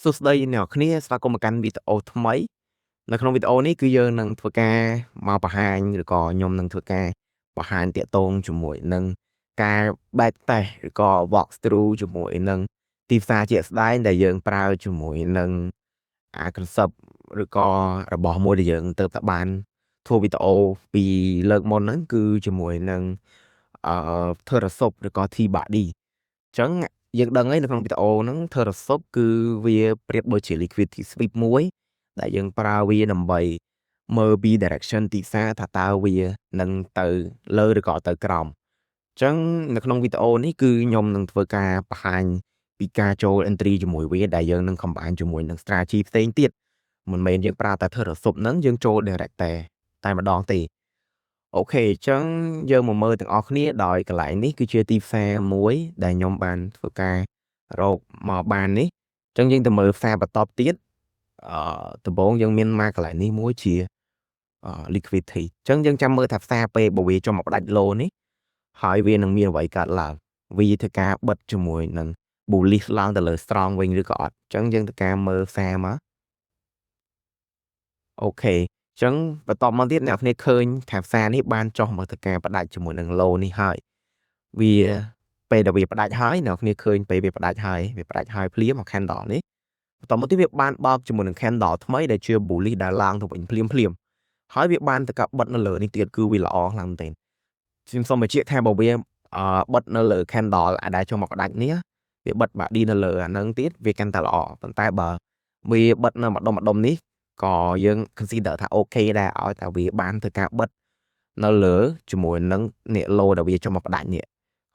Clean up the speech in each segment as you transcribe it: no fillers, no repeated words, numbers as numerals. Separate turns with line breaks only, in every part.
សួស្តីអ្នកគ្នាស្វាគមន៍មកកាន់វីដេអូថ្មីនៅក្នុងវីដេអូនេះគឺយើងនឹងធ្វើការមកបង្ហាញឬក៏ខ្ញុំនឹងធ្វើការបង្ហាញតាក់ទងជាមួយនឹងការ back test ឬក៏ walk through ជាមួយនឹងទីផ្សារជាក់ស្ដែងដែលយើងប្រើជាមួយនឹងអា concept ឬក៏របស់មួយដែលយើងទៅតែបានធ្វើវីដេអូពីលើកមុនហ្នឹងគឺជាមួយនឹងturtle soup ឬក៏ T body អញ្ចឹងយើងដឹងហើយនៅក្នុងវីដេអូហ្នឹង turtle soup គឺវាប្រៀបដូចជា liquidity sweep មួយដែលយើងប្រើវាដើម្បីមើលពី direction ទីផ្សារថាតើវានឹងទៅលើឬក៏ទៅក្រោមអញ្ចឹងនៅក្នុងវីដេអូនេះគឺខ្ញុំនឹងធ្វើការបង្ហាញពីការចូល entry ជាមួយវាដែលយើងនឹង combine ជាមួយនឹង strategy ផ្សេងទៀតមិនមែនយើងប្រើតែ turtle soup ហ្នឹងយើងចូល direct តែម្ដងទេOK អញ្ចឹងយើងមកមើលទាំងអស់គ្នាដោយកន្លែងនេះគឺជាទីផ្សារមួយដែលខ្ញុំបានធ្វើការរកមកបាននេះអញ្ចឹងយើងទៅមើលផ្សារបន្តទៀតដំបូងយើងមានមកកន្លែងនេះមួយជា liquidity អញ្ចឹងយើងចាំមើលថាផ្សារពេលបើវាចុះមកផ្ដាច់ low នេះហើយវានឹងមានអ្វីកើតឡើងវាធ្វើការបិទជាមួយនឹង bullish ឡើងទៅលើ strong វិញឬក៏អត់អញ្ចឹងយើងធ្វើការមើលផ្សារមក OK អញ្ចឹងបន្តមកទៀតអ្នកគ្នាឃើញថាផ្សារនេះបានចុះមកធ្វើការផ្ដាច់ជាមួយនឹង low នេះហើយវាពេលដែលវាផ្ដាច់ហើយអ្នកគ្នាឃើញពេលវាផ្ដាច់ហើយវាផ្ដាច់ហើយភ្លាមមក candle នេះបន្តមកទៀតវាបានបើកជាមួយនឹង candle ថ្មីដែលជា bullish ដែលឡើងទៅវិញភ្លាមភ្លាមហើយវាបានទៅកាបិទនៅលើនេះទៀតគឺវាល្អខ្លាំងមែនទែនខ្ញុំសូមបញ្ជាក់ថាបើវាបិទនៅលើ candle អាដែលចូលមកផ្ដាច់នេះវាបិទ body នៅលើអាហ្នឹងទៀតវាកាន់តែល្អប៉ុន្តែបើវាបិទនៅម្ដុំម្ដុំនេះក៏យើង consider ថា OK ដែរឲ្យតែវាបានធ្វើការបិទនៅលើជាមួយនឹងនេះ low ដែលវាចុះមកផ្ដាច់នេះ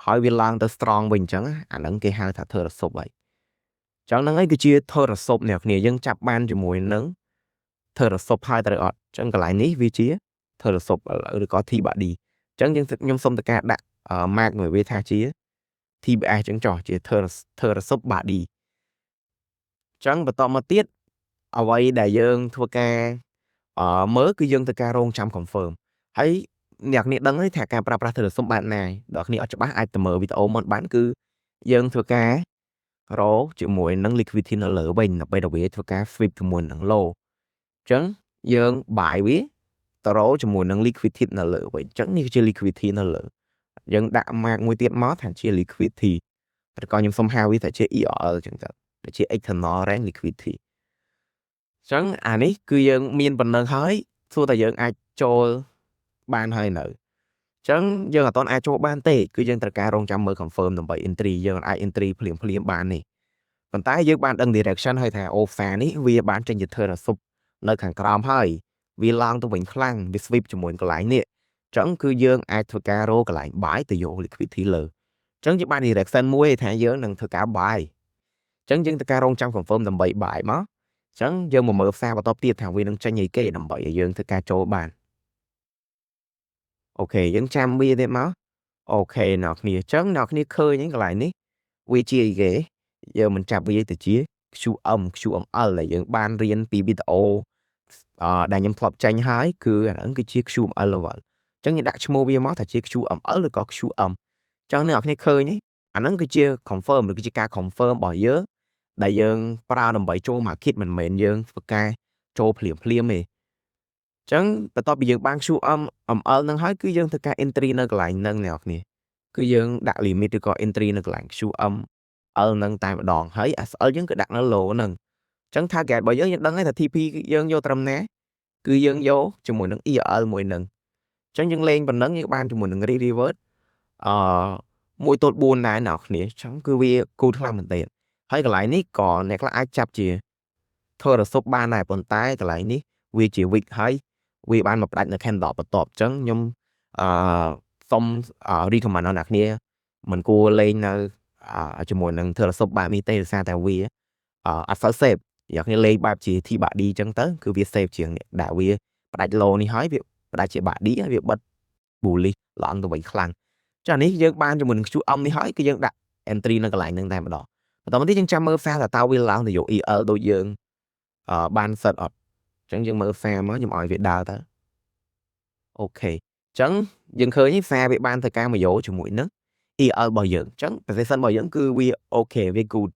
ហើយវាឡើងទៅ strong វិញអញ្ចឹងអាហ្នឹងគេហៅថា turtle soup ហើយ ចឹងហ្នឹងហើយគឺជា turtle soup អ្នកគ្នាយើងចាប់បានជាមួយនឹង turtle soup ហើយត្រូវអត់ចឹងកន្លែងនេះវាជា turtle soup ឬក៏ T body ចឹងយើងខ្ញុំសុំតការដាក់ mark មួយវាថាជា TBS ចឹងចុះជា turtle soup body ចឹងបន្តមកទៀតអ្វីដែលយើងធ្វើការមើលគឺយើងធ្វើការរងចាំ confirm ហើយអ្នកគ្នាដឹងហើយថាការប្រើប្រាស់ turtle soup បែបណាដល់គ្នាអត់ច្បាស់អាចទៅមើលវីដេអូមុនបានគឺយើងធ្វើការរកជាមួយនឹង liquidity នៅលើវិញដល់ពេលដែលវាធ្វើការ sweep ជាមួយនឹង low អញ្ចឹងយើង buy វាទៅរកជាមួយនឹង liquidity នៅលើវិញអញ្ចឹងនេះគឺជា liquidity នៅលើយើងដាក់ mark មួយទៀតមកថាជា liquidity ឬក៏ខ្ញុំសុំហៅវាថាជា ERL អញ្ចឹងទៅជា external range liquidity អញ្ចឹងអានេះគឺយើងមានប៉ុណ្ណឹងហើយសួរតែយើងអាចចូលបានហើយនៅអញ្ចឹងយើងអត់ទាន់អាចចូលបានទេគឺយើងត្រូវការរងចាំមើល confirm ដើម្បី entry យើងអាច entry ភ្លាមភ្លាមបាននេះប៉ុន្តែយើងបានដឹង direction ហើយថាអូផ្សារនេះវាបានចេញជា turtle soup នៅខាងក្រោមហើយវាឡើងទៅវិញខ្លាំងវា sweep ជាមួយកន្លែងនេះអញ្ចឹងគឺយើងអាចធ្វើការរកកន្លែង buy ទៅយក liquidity លើអញ្ចឹងយើងបាន direction មួយថាយើងនឹងធ្វើការ buy អញ្ចឹងយើងធ្វើការរងចាំ confirm ដើម្បី buy មកអញ្ចឹងយើងមកមើលផ្សារបន្តទៀតថាវានឹងចេញអីគេដើម្បីឲ្យយើងធ្វើការចូលបាន OK យើងចាំវាទៀតមក OK អ្នកគ្នាអញ្ចឹងអ្នកគ្នាឃើញហ្នឹងកន្លែងនេះវាជាអីគេយើងមិនចាប់វាទៅជា QM QML ដែលយើងបានរៀនពីវីដេអូដែលខ្ញុំធ្លាប់ចេញហើយគឺអាហ្នឹងគឺជា QML level អញ្ចឹងយើងដាក់ឈ្មោះវាមកថាជា QML ឬក៏ QM អញ្ចឹងអ្នកនរគ្នាឃើញអាហ្នឹងគឺជា confirm ឬគឺជាការ confirm របស់យើងដែលយើងប្រើដើម្បីចូល market មិនមែនយើងធ្វើការចូលភ្លាមភ្លាមទេអញ្ចឹងបន្ទាប់ពីយើងបាន QM ML ហ្នឹងហើយគឺយើងធ្វើការ entry នៅកន្លែងហ្នឹងអ្នកនរគ្នាគឺយើងដាក់ limit ឬក៏ entry នៅកន្លែង QM L ហ្នឹងតែម្ដងហើយ SL យើងគឺដាក់នៅ low ហ្នឹងអញ្ចឹង target របស់យើងយើងដឹងហើយថា TP យើងយកត្រឹមណាគឺយើងយកជាមួយនឹង ERL មួយហ្នឹងអញ្ចឹងយើងលេងប៉ុណ្ណឹងយើងបានជាមួយនឹង risk reward 1ទល់4ដែរអ្នកគ្នាអញ្ចឹងគឺវាគូខ្លាំងមែនទែនហើយកន្លែងនេះក៏អ្នកខ្លះអាចចាប់ជា turtle soup បានដែរប៉ុន្តែកន្លែងនេះវាជា wick ហើយវាបានមកផ្ដាច់នៅ candle បន្ទាប់អញ្ចឹងខ្ញុំសុំ recommend ដល់អ្នកគ្នាមិនគួរលេងនៅជាមួយនឹង turtle soup បែបនេះទេដោយសារតែវាអត់សូវ safe អ្នកគ្នាលេងបែបជា T body អញ្ចឹងទៅគឺវា safe ជាងនេះដែលវាផ្ដាច់ low នេះហើយវាផ្ដាច់ជា body ហើយវាបិទ bullish ឡើងទៅវិញខ្លាំងចានេះយើងបានជាមួយនឹង QM នេះហើយគឺយើងដាក់ entry នៅកន្លែងហ្នឹងតែម្ដងបន្តមកទៀតយើងចាំមើលផ្សារថាតើវាឡើងទៅយក EL ដូចយើងបាន set អត់អញ្ចឹងយើងមើលផ្សារមកខ្ញុំឲ្យវាដើរទៅOK អញ្ចឹងយើងឃើញផ្សារវាបានធ្វើការមកយកជាមួយនឹង EL របស់យើងអញ្ចឹង position របស់យើងគឺវា OK វា good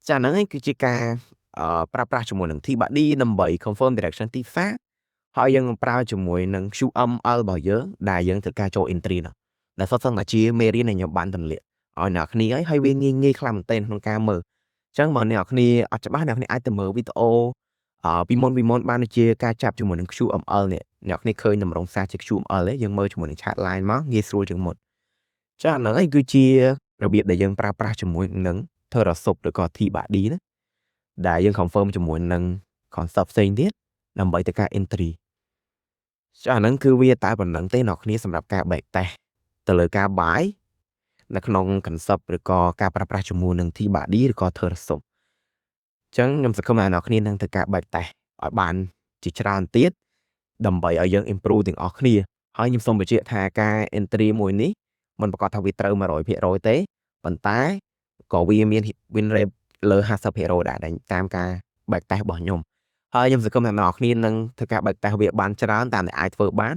ចាហ្នឹងឯងគឺជាការ ប្រើប្រាស់ជាមួយនឹង TBD ដើម្បី confirm direction ទីផ្សារហើយយើងនឹងប្រើជាមួយនឹង QML របស់យើងដែលយើងត្រូវការចូល entry នោះដែលសុទ្ធសឹងតែជាមេរៀនដែលខ្ញុំបានទម្លាក់ឲ្យអ្នកគ្នាហើយហើយវាងាយងាយខ្លាំងមែនទែនក្នុងការមើលអញ្ចឹងបើអ្នកគ្នាអត់ច្បាស់អ្នកគ្នាអាចទៅមើលវីដេអូពីមុនពីមុនបានដូចជាការចាប់ជាមួយនឹង QML នេះអ្នកគ្នាឃើញតម្រងសារជា QML ទេយើងមើលជាមួយនឹង chart line មកងាយស្រួលជាងមុនចាអាហ្នឹងឯងគឺជារបៀបដែលយើងប្រើប្រាស់ជាមួយនឹង Turtle Soup ឬក៏ TBD ណាដែលយើង confirm ជាមួយនឹង concept ផ្សេងទៀតដើម្បីទៅការ entry ចាអាហ្នឹងគឺវាតែប៉ុណ្្នឹងទេអ្នកគ្នាសម្រាប់ការ back test ទៅលើការ buy នៅក្នុង concept ឬក៏ការប្រើប្រាស់ជាមួយនឹង TBD ឬក៏ Turtle Soup អញ្ចឹងខ្ញុំសង្ឃឹមថាអ្នកគ្នានឹងធ្វើការ back test ឲ្យបានជាច្រើនទៀតដើម្បីឲ្យយើង improve ទាំងអស់គ្នាហើយខ្ញុំសូមបញ្ជាក់ថាការ entry មួយនេះមិនប្រាកដថាវាត្រូវ100%ទេប៉ុន្តែក៏វាមាន win rate លើ50%ដែរតាមការ back test របស់ខ្ញុំហើយខ្ញុំសង្ឃឹមថាអ្នកគ្នានឹងធ្វើការ back test វាបានច្រើនតាមដែលអាចធ្វើបាន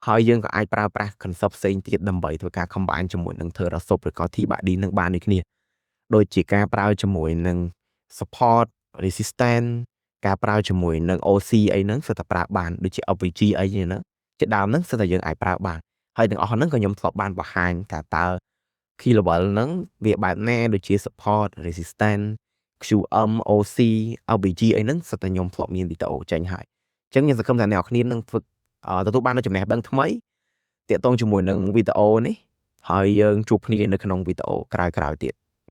ហើយយើងក៏អាចប្រើប្រាស់ concept ផ្សេងទៀតដើម្បីធ្វើការ combine ជាមួយនឹង Turtle Soup ឬក៏ TBD នឹងបានដូចគ្នាដូចជាការប្រើជាមួយនឹង support resistance ការប្រើជាមួយនឹង OC អីហ្នឹងសុទ្ធតែប្រើបានដូចជា FVG អីហ្នឹងជាដើមហ្នឹងសុទ្ធតែយើងអាចប្រើបានហើយទាំងអស់ហ្នឹងក៏ខ្ញុំធ្លាប់បានបង្ហាញថាតើ key level ហ្នឹងវាបែបណាដូចជា support resistance QM OC FVG អីហ្នឹងសុទ្ធតែខ្ញុំធ្លាប់មានវីដេអូចេញហើយអញ្ចឹងខ្ញុំសង្ឃឹមថាអ្នកនរគ្នានឹងធ្វើទទួលបាននូវចំណេះដឹងថ្មីទាក់ទងជាមួយនឹងវីដេអូនេះហើយយើងជួបគ្នានៅក្នុងវីដេអូក្រោយៗទៀត។